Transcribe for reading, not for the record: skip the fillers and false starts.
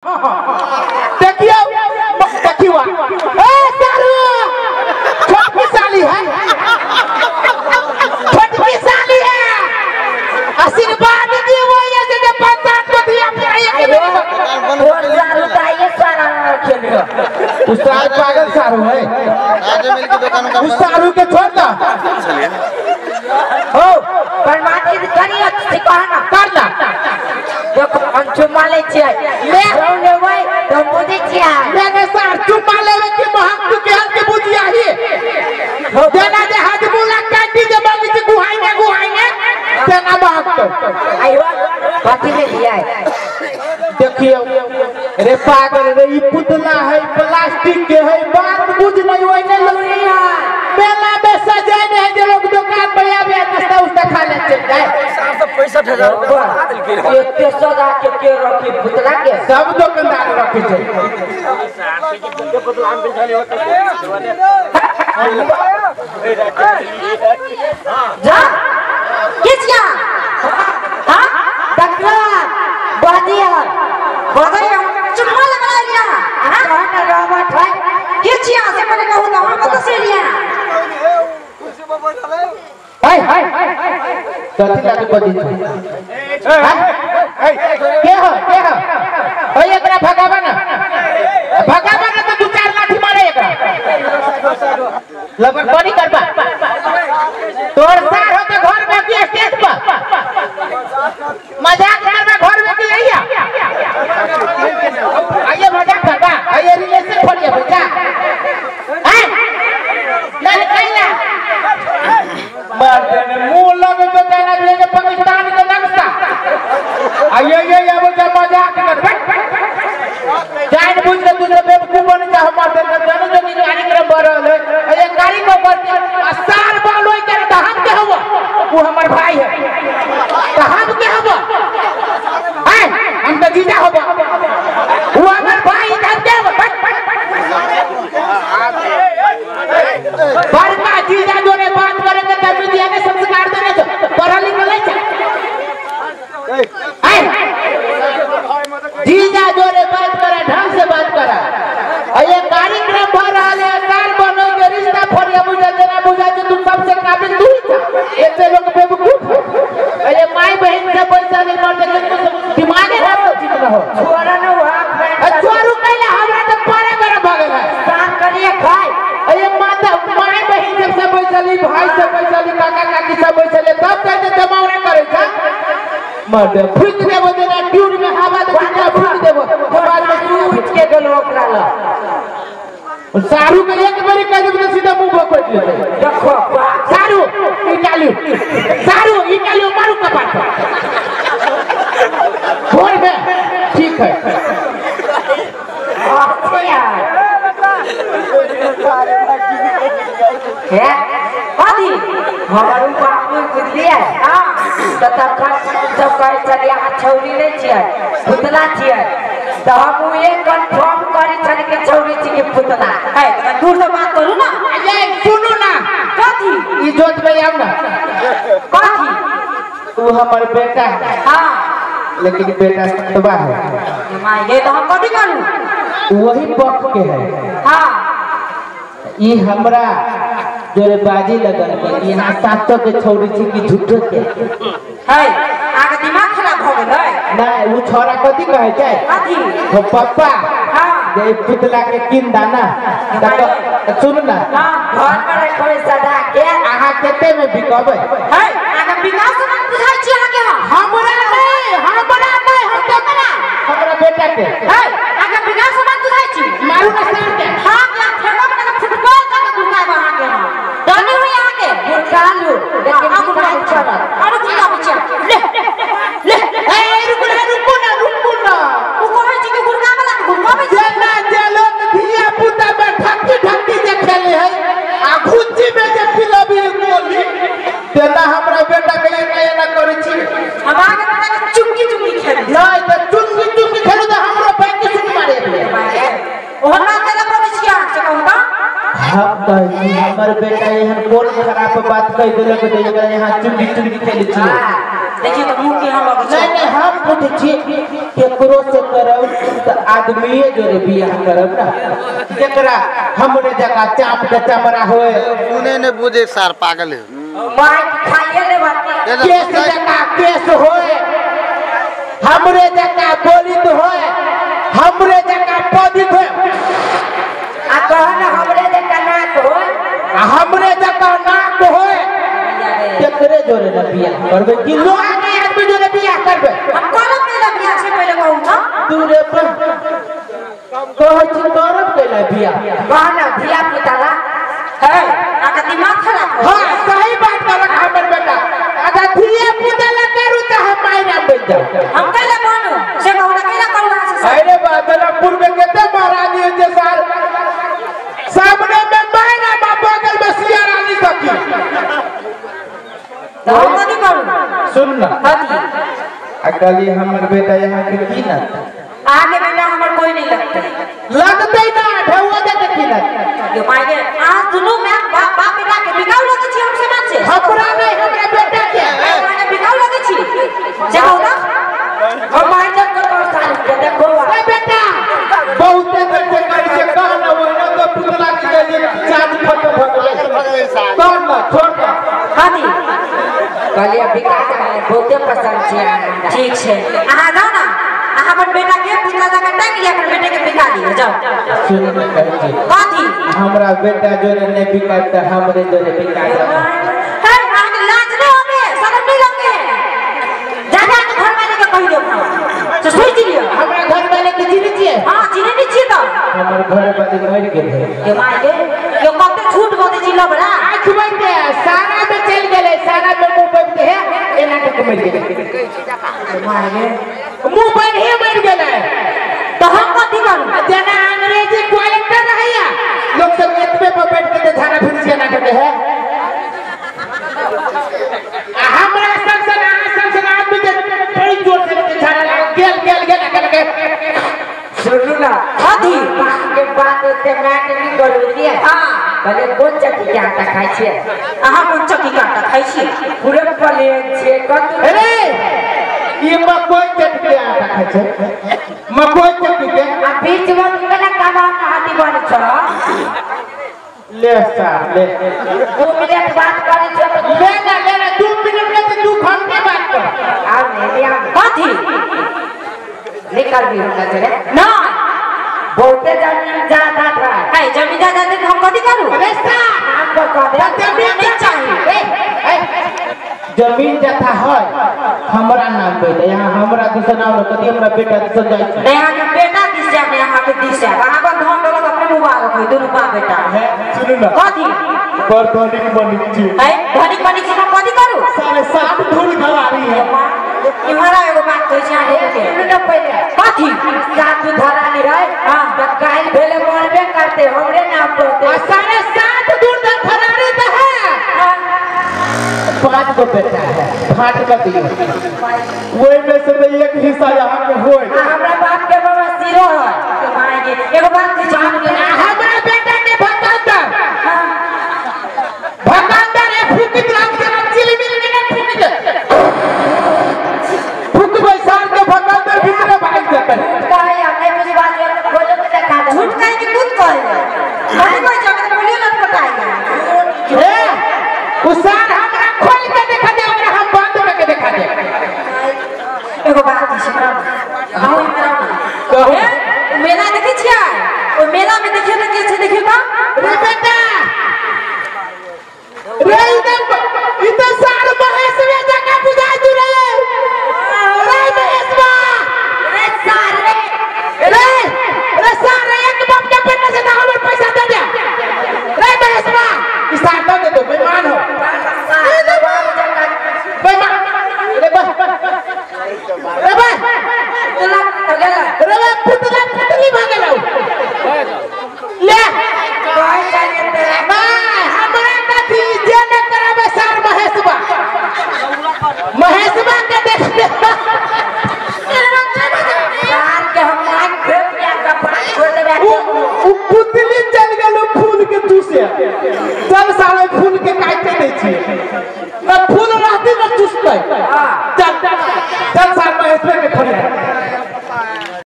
देखियो देखियो ए सारू छोटकी साली है, छोटकी साली है। आशीर्वाद दियो ये जे पंचायत को दिया फिर ये और सारू ताई सारा खेलियो। उस साल पागल सारू है, उस सारू के छोड़ ना। हो परमात्मा करियो सिखाना करना। देखो हम चुम्मा ले छियै ले लेबै त बुझै छियै। ले सर चुम्मा लेबै के महक तू के हल के बुझिया ही देना जे हाजमुला काटी जे मांगी छै गुहाई ने गुहाई ने तेना महक तो आइयो कथि ले लियै। देखियो रे पागल रे ई पुतला है प्लास्टिक के है, बात बुझ नहीं ओइ ने लोग मेला में सजाए ने है जे लोग दुकान पर आवे नाश्ता उस्ता खा ले चल जाए। 65,000 रुपया एते सजा के रखी पुतला के सब दुकानदार रखी छै। जा किछिया हां डॉक्टर बाजिया बाजिया चुम्मा लगा लिया हां कहन रोबोट है किछिया से पहले कहू त हम कत से लिया। कुर्सी पर बैठल है। हाय हाय कथि लागे बजी छै के हो ओए एकरा भगावा ना, भगावा ना तो दू चार लाठी मारे एकरा लबर कोनी करबा। तोर सार हो त घर में की स्टेज पर मजाक करबा, घर में की आइया आइए मजाक करबा, आइए रिलेशन खोलिए बच्चा हैं लल कैला मर्दन मुंह लग के तेना जे पाकिस्तान के नक्शा आइए ये अब जे मजाक करबे जान बुझ के दूसरे बेवकूफ बन जा। हमर देन जानो जो कि कार्यक्रम भ रहल है ये कार्यक्रम करते आ सार बालोई के त हम के हुआ वो हमर भाई है त हम के हुआ हैं हम त जीजा होबा वो हमर भाई त हम के हुआ। बड़का जीजा जोरे बात करे के तमीज ने संस्कार देने छ पढ़ल लिखल छै जीजा जोरे बात करे ढंग से बात करे। ये कार्यक्रम भ रहल है कार बनो के रिश्ता फोड़िया बुझा देना बुझा जे तू सबसे काबिल तू ही था एते लोग बेवकूफ। अरे माई बहन से पैसा नहीं मरते दिमागे ना ठीक न हो छोरा न हाथ में छोरू कैला हमरा त पारे गरम भ गेल है साफ करिए खाए। अरे माता माई बहन सब से पैसा ली भाई से पैसा ली काका काकी सब पैसा ले तब कहते जमावड़ा करे छ मर्द फूक देबो देना ट्यूब में हवा दे के फूक देबो बाद में उठ के गेलो ओकरा ल सारू के एक बारी कह देबो त सीधा मुंह पर पट लेते। देखो सारू निकालियो सारू निकालियो मारू कपाट पर भोर में ठीक है। है आदि हमर बाबू बुझलियै हां त तखन सब कहै छलियै अहाँ छौरी नहि छियै पुतला छियै त हम एक कन्फर्म करै छलियै कि छौरी छी कि पुतला है। दूर से बात करू ना। ये सुनू ना कथी ई जोत में आउ ना कथी तू हमर बेटा है हां लेकिन बेटा सतवा है मां ये तो हम कथी करू वही पक्ष के है हां। ई हमरा जोरे बाजी लगल के यहाँ सातो के छोड़ी छी कि झूठो के है आगे दिमाग खराब भ गेल है। नहीं उ छोरा कथि कहै छै कथि हो पप्पा हां जे पुतला के किन दाना त सुन ना हां घर पर रखबै सदा के अहाँ कते में बिकबै है। आगे विकास मन बुझाइ छी अहाँ के हमरा नहीं हमरा नहीं हम त हमरा बेटा के है आगे विकास मन बुझाइ छी मारू ना सर के हां के ठेला बना के फुटबॉल तक घुमाएब अहाँ के डनी हुई अहाँ के गुड़कालू लेकिन गुड़का अरे गुड़का बच्चा ले ले ए रुकू ना रुकू ना रुकू ना उ कहै छी कि गुड़का वाला के घुमाबै छी जेना जे लोग धिया पुता में ठक्की ठक्की जे खेले है आ खुच्ची में जे पिलबी गोली तेना हमरा बेटा के एना एना करै छी। हम आगे बेटा के चुमकी चुमकी खेलै नहीं त चुमकी चुमकी खेलू त हमरो बैंक के सुन मारे ओहन बात केला पड़ै छी अहाँ से कहू त हम कहै छी हमर बेटा एहन कोन खराब बात कहि देलक जे एकरा यहाँ चुमकी चुमकी खेलै छी। देखिए तो मुंह के हम लगे नहीं नहीं हम पूछै छी केकरो से करौ त आदमी जोरे बियाह करब ना जेकरा हमरे जका चाप के चमड़ा होए सुने ने बुझे सार पागल है माइक खाइए ले बाकी केस जका केस होए हमरे जका बोलित होए हमरे जका पदित होए आ कह ना हमरे जका नाक होए आ हमरे जका नाक होए केकरे जोरे ना बियाह करबे कि लोहा के आदमी जोरे बियाह करबे हम करब केला बियाह से पहिले कहू त तू रे पर कहै छी करब केला बियाह कह ना धिया पुता ला है आका दिमाग खराब हो। हां सही बात कहलक हमर बेटा अगर धिया पुता ला करू त हम माय नाम बन जाऊ हम कैला बनू से कहू ना कैला करू अहाँ से अरे बात जनकपुर में केते महारानी है जे सार सामने में मायना बा बगल में सिया रानी सखी तो हम कथी करू सुन ना कथी अकली हमर बेटा यहाँ के की ना आगे बेटा हमर कोई नहीं लगते लगते ना ढौआ दे के की ना यो my के आज दुनू में बाप बाप बेटा के बिकाउ लगे छी हम समाज से हमरा नहीं हमरा बेटा के माने बिकाउ लगे छी से कहू ना हम माय जब को तो साल के देखो ए बेटा बहुत देर से करी से कह ना वो ना तो पुतला के जे चार्ज खत्म भ गेलै कह ना छोड़ ना कथी कहलिए बिका के बहुते पसंद छै ठीक छै अहाँ जाउ ना अहाँ अपन बेटा के पुतला जका टांग लिया अपन बेटे के बिका लियो जाउ सुन ना कहै छी कथी हमरा बेटा जोरे नहीं बिकाय त हमरे जोरे बिकाय है अहाँ के लाज नहीं होबे शरम नहीं लगे जा जा के घर वाले के कहि दियौ से सोच लियो हमरा घर वाले के चिन्ह छियै हां चिन्ह नहीं छियै त हमर घर वाले मरि गेल है यो my गे यो कते झूठ बोलै छी लबड़ा आँख बन के सारा में चल गेलै सारा में मुंह बन के एना के मरि गेलै my गे मुंह बन हे मरि गेलै तो हम कथी करू जेना अंग्रेजी क्वालिटी रहैया लोग सब एतबे पर बैठ के झाड़ा फिर के नाटक है आ हमरा संग संग अहाँ संग संग आदमी के बड़ी जोर से झाड़ा लागल गेल गेल गेल गेल गेल सुनू ना कथी के बात ओते नाट नहीं करू दिए हां कहले कोन चक्की के आटा खाइ छियै अहाँ कोन चक्की के आटा खाइ छियै पूरे प्लेन छियै कतू अरे ई मकई चटके आटा खाइ छै मकई चटके के आ बीच में केना कबाब हाथी बनै छ ले साहब ले 2 मिनट बात करै छ त ले ना ले ना 2 मिनट में तो 2 घंटे बात कर आउ ने आउ कथी निकल भी हमरा जरे ना बहुते जमीन ज्यादा था है जमीन ज्यादा दे हम कथी करू अरे साहब नाम पर कह दे जमीन नहीं चाहिए जमीन जथा है हमरा नाम पे यहाँ हमरा दूसरा नाम न कदी हमरा बेटा दूसरा जाय छै नहीं अहाँ के बेटा दिस जाब नहीं अहाँ के दिस जाब अहाँ अपन धन दौलत अपने मुबारक होई दुनू बाप बेटा है सुनू ना कथी पर धनिक बनिक छी है धनिक बनिक छी हम कथी करू 7.5 धूल घवारी है इम्हरा एगो बात कहै छी अहाँ के सुनू ना पहिले कथी 7 धरानी रहे हां त काल भेले मरबे करते हमरे नाम पर आ 7.5 दूर तक धरानी त है 5 गो बेटा है फाट का दियो वही में से तो एक हिस्सा यहाँ के होए हमरा बाप के बाबा सिरो है my गे एगो बात कहै छी हमरा बेटा के भकांदर भकांदर ए फूकित रात के चिलमिल में ना फूकित फूक बैसार के भकांदर भीतर भाग जेतै कहे हमने कुछ बात बोलो के देखा दे झूठ कहे कि कूद कहे कथी कहै छी अगर बोलियो लटपटाए ए उसार हमरा खोल के देखा दे ओकरा हम बंद करके देखा दे एगो बात छै कहू कहू मेला देखै छियै ओ मेला में देखियो त के छै देखियो त रे बेटा रे ई त सार महेशवे जका बुझाइ दू रे रे महेशवा रे सार रे रे रे सार रे एक बाप के पेट से हमर पैसा दे दे रे महेशवा ई सार दे दो बेईमान हो बेईमान रे बा रे बा रे बा पुतला पुतली भागल ले कहै जाने तेरा नहीं हमरा कथी जे न कराबे सार महेशवा महेशवा के देख ले सार के हम नाक खोल के कपड़ा खोल देबे उ पुतली चल गेल फूल के चूसे चल सारे